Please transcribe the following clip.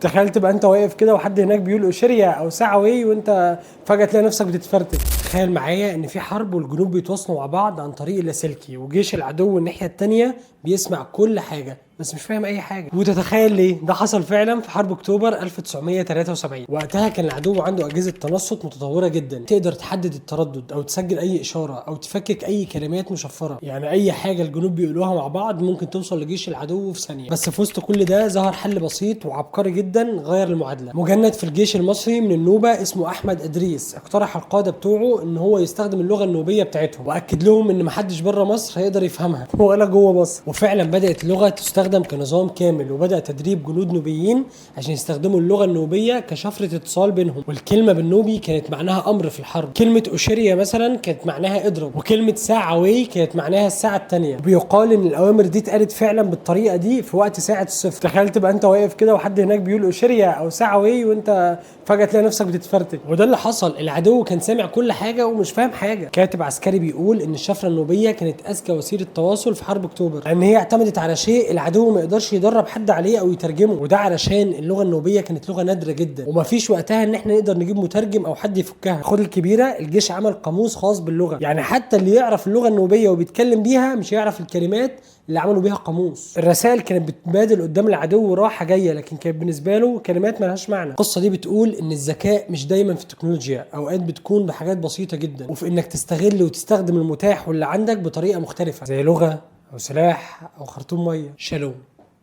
تخيل تبقى انت واقف كده وحد هناك بيقول اوشيريا او سعوي وانت فجاة تلاقي نفسك بتتفرتك. تخيل معايا ان في حرب والجنود بيتواصلوا مع بعض عن طريق اللاسلكي، وجيش العدو الناحية التانية بيسمع كل حاجة بس مش فاهم اي حاجة. وتتخيل ليه ده حصل فعلا في حرب اكتوبر 1973. وقتها كان العدو عنده اجهزة تنصت متطورة جدا تقدر تحدد التردد او تسجل اي اشارة او تفكك اي كلمات مشفرة، يعني اي حاجة الجنود بيقولوها مع بعض ممكن توصل لجيش العدو في ثانية. بس في وسط كل ده ظهر حل بسيط وعبقري جدا غير المعادلة. مجند في الجيش المصري من النوبة اسمه احمد ادريس اقترح القادة بتوعه ان هو يستخدم اللغة النوبيه بتاعتهم، واكد لهم ان محدش بره مصر هيقدر يفهمها ولا جوه مصر. وفعلا بدات اللغة تستخدم كنظام كامل، وبدا تدريب جنود نوبيين عشان يستخدموا اللغة النوبيه كشفره اتصال بينهم. والكلمة بالنوبي كانت معناها امر في الحرب. كلمة اوشيريا مثلا كانت معناها اضرب، وكلمه ساعوي كانت معناها الساعة الثانية. وبيقال ان الاوامر دي اتقالت فعلا بالطريقة دي في وقت ساعة الصفر. تخيل تبقى انت واقف كده وحد هناك بيقول اوشيريا او ساعوي وانت فجاة تلاقي نفسك بتتفرتك. وده اللي حصل، العدو كان سامع كل حاجة ومش فاهم حاجة. كاتب عسكري بيقول ان الشفرة النوبيه كانت اذكى وسيلة تواصل في حرب اكتوبر، لان هي اعتمدت على شيء العدو ما يقدرش يدرب حد عليه او يترجمه، وده علشان اللغة النوبيه كانت لغة نادرة جدا ومفيش وقتها ان احنا نقدر نجيب مترجم او حد يفكها. خد الكبيرة، الجيش عمل قاموس خاص باللغة، يعني حتى اللي يعرف اللغة النوبيه وبيتكلم بيها مش هيعرف الكلمات اللي عملوا بيها قاموس. الرسائل كانت بتبادل قدام العدو راحة جاية، لكن كانت بالنسبة له كلمات ملهاش معنى. القصة دي بتقول ان الذكاء مش دايما في التكنولوجيا، اوقات بتكون بحاجات بسيطة جدا، وفي انك تستغل وتستخدم المتاح واللي عندك بطريقة مختلفة، زي لغة او سلاح او خرطوم مية. شالوم.